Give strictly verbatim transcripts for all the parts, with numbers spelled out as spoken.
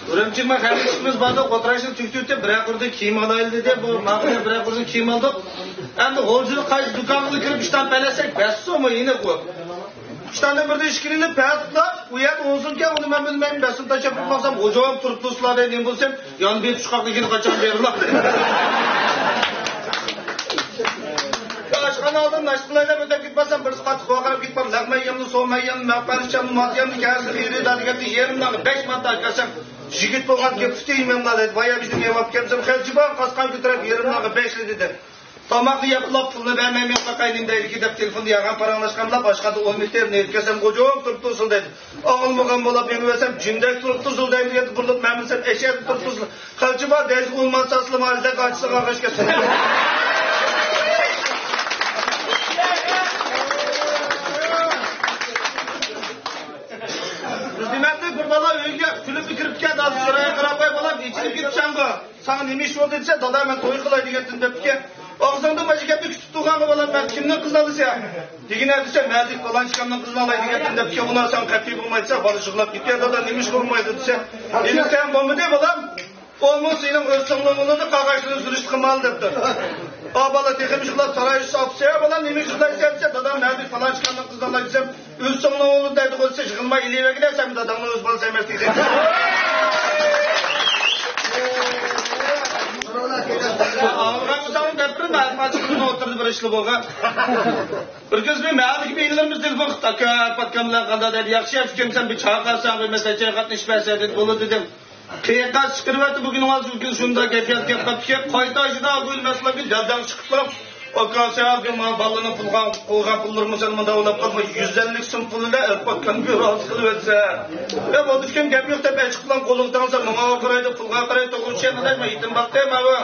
ئۈرۈمچىگە مەن خەجلىشىشىمىز باردۇق، ئولتۇرۇشنى تۈگىتىپ، بىرەر قۇردا كىيىم ئالايلى دېدى. بۇ ماقۇل دەپ بىرەر قۇردا كىيىم ئالدۇق. ئەمدى غۇلجىدا قايسى دۇكانغا كىرىپ ئىشتان پەلەسەك، بەس سوممۇ يېنىق ئۇ. ئىشتاندىن بىردە ئىچكىرى ئېلىپ، پەتلا، ئۇ يەردە ئون سومكەن، ئۇنى مەن بىلمەيمەن، بەسنى تاشلاپ كېتىپ قالسام، غوجام تۇرۇپ تۇرسىلا دەيدۇ، نېمە بولسام، يان بېتى چىقاقلىكىنى قاچان بېرىلا. ئاشخانا ئالدىدا ناشتا قىلاي دەپ ئۆتۈپ كېتىپ بارسام، بىرسى قاتتىق ۋارقىراپ كېتىپ بار، لەغمەن يەمدۇ، سومەن يەمدۇ، مەپقان ئىچەمدۇ، مات يەمدۇ، كەلسە خېرىدار دېگەندە، يېرىم دانە بەش مانتا ئەكەلسەم، يىگىت بولغان گەپ پۇتى يېمەملا دەيدۇ. بايا بىزنىڭ يەپ ئاپكەمسەم، خەلچە بار، قاسقان كۆتۈرۈپ يېرىم دانە بەشلا دېدى. تاماقنى يەپلا، پۇلنى بەرمەي مېڭىپ باقاي نېمە دەيدىكىن دەپ تېلېفوندا يالغان پاراڭلاشقانلار، ئاشخانىدا ئون مېتىر نېرى كەلسەم، غوجام تۇرۇپ تۇرسۇن دەيدۇ. ئاڭلىمىغان بولۇپ مېڭىۋەرسەم، جىندەك تۇرۇپ تۇرسۇن دەيدىكەن، بۇرۇلۇپ مەن بىلسەم، ئەشەدە تۇرۇپ تۇرسۇن. خەلچە بار دەيسىز، ئۇ مال ساتسىلا مارىزەك ئاچىسىغا ئاغاش كەتسۇن. دېمەكلىك بىر بالا ئۆيگە كۈلۈپلا كىرىپتىكەن، دادىسى چىرايىغا قاراپ، ۋاي بالام، ئېچىنىپ كېتىپسەنغۇ؟ ساڭا نېمە ئىش بولدى دېسە، دادا، مەن توي قىلاي دېگەنتىم دەپتىكەن. ئاغزىڭدا مانا گەپنى كۈتۈپ تۇرغانغا بالام، مەن كىمنىڭ قىزىنى ئالىسەن دېگىنە دېسە، مەلىك پالانچى ئاكامنىڭ قىزىنى ئالاي دېگەنتىم دەپتىكەن. ئۇلار ساڭا قەتئىي بولمايدۇ دېسە، بالا يىغلاپ كېتىپ، دادا، نېمە ئىش بولمايدۇ دېسە، ئېنىق سەن بولمىدى بالام. ئۇمۇ سېنىڭ ئۆز سىڭلىڭ بولىدۇ، قاغاشلىرىنى سۈرۈشتە قىلمايلى دەپتۇ. ئا بالا تېخىمۇ يىغلاپ، ساراي ئىچىدە ئاپىسى، يا بالام، نېمە يىغلايسەن دېسە، دادام، مەلىك پالانچى ئاكامنىڭ قىزىنى ئالاي دېسەم، ئۆز سىڭلىڭ ئوغلى دەيدىغۇ دېسە، يىغلىماي ئېلىۋەرگىلە، سەن داداڭنىڭ ئۆز بالىسى ئەمەس دېگەن. ئاغرىغان بولساڭ دەپ بېرىڭ، ئەرپاچىقىمىزنىڭ ئوتتۇرىدا بىر ئىشلا بولغان. بىر كۈنى مەھەللىدىكى بىر ئىنىلىرىمىز تېلېفون قىلىپتۇ، ئاكا، ئەرپاتكان بىلەن قانداق دەيدۇ، ياخشى ئەپكەمسەن بىر چاقىرساڭ، بىر مەسلىھەت چاي قاتنىشىپ بەرسە دېدى، بولىدۇ دېدىم. قېيىققا چىقىرىۋەتتى، بۈگۈن ۋاز بۈگۈن شۇنداق گەپ ياتقان قاپتىكەن، قايتا ئاشىدا بۇ مەسىلىگە جەلدەڭ چىقىپلا، ئاكا، سەن بۇ ماڭا بالىنىڭ پۇلغا قويغان پۇللىرىمۇ سەن مۇنداق ئويلاپ قالما، يۈز ئەللىك سوم پۇلى بىلەن ئەرپاتكاننى بىر رازى قىلىۋەتسە. ئە، بولدى ئۇكام، گەپ يوق دەپ ئەچىقىپ قولۇڭ تاڭسا، ماڭا قارايدۇ، پۇلغا قارايدۇ، توغرا چۈشەنمىدى، مەن يېتىم باقتىم، ماۋۇ.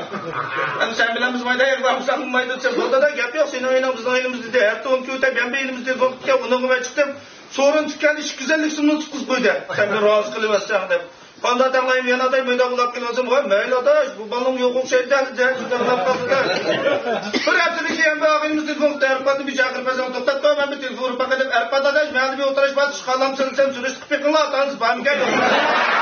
ئەمدى سەن بىلەن بىز مايدا يىغلامساق بولمايدۇ دېسە، بولدى دادا، گەپ يوق، سېنىڭ ئۆيۈڭ بىزنىڭ ئۆيىمىز دېدى، ھەپتە ئون كۈن ئۆتۈپ يەنە بىر ئىنىمىز تېلېفون قىپتىكەن، ئۇنىڭغا مەن چىقتىم. سورۇن تىككەندە ئىككى يۈز ئەللىك سومنى تۇتقۇزۇپ قويدى. سەن بىر رازى قىلىۋەتسەڭ دەپ. قانداق تەڭلەيمەن يەنە دەي، مۇنداق ئۇلاپ كېلىۋالسام، ۋاي مەيلى ئاداش، بۇ بالىنىڭ يوقى ئوخشايدۇ دەيدۇ، جىددىي ئۇلاپ قالدى دە. بىر ھەپتىدىن كېيىن بىر ئاغىنىمىز تېلېفون قىلىپ، ئەرپاتنى بىر چاقىرىپ بەرسەڭ توختاپ قوي، مەن بىر تېلېفون ئۇرۇپ باقاي دەپ، ئەرپات ئاداش، مەيلى بىر ئولتۇرۇش بار، چىقالام سىلىسەم سۈرۈشتە قىلىپ بېقىڭلار، ئاتاڭىز بارمىكەن يوقمۇ؟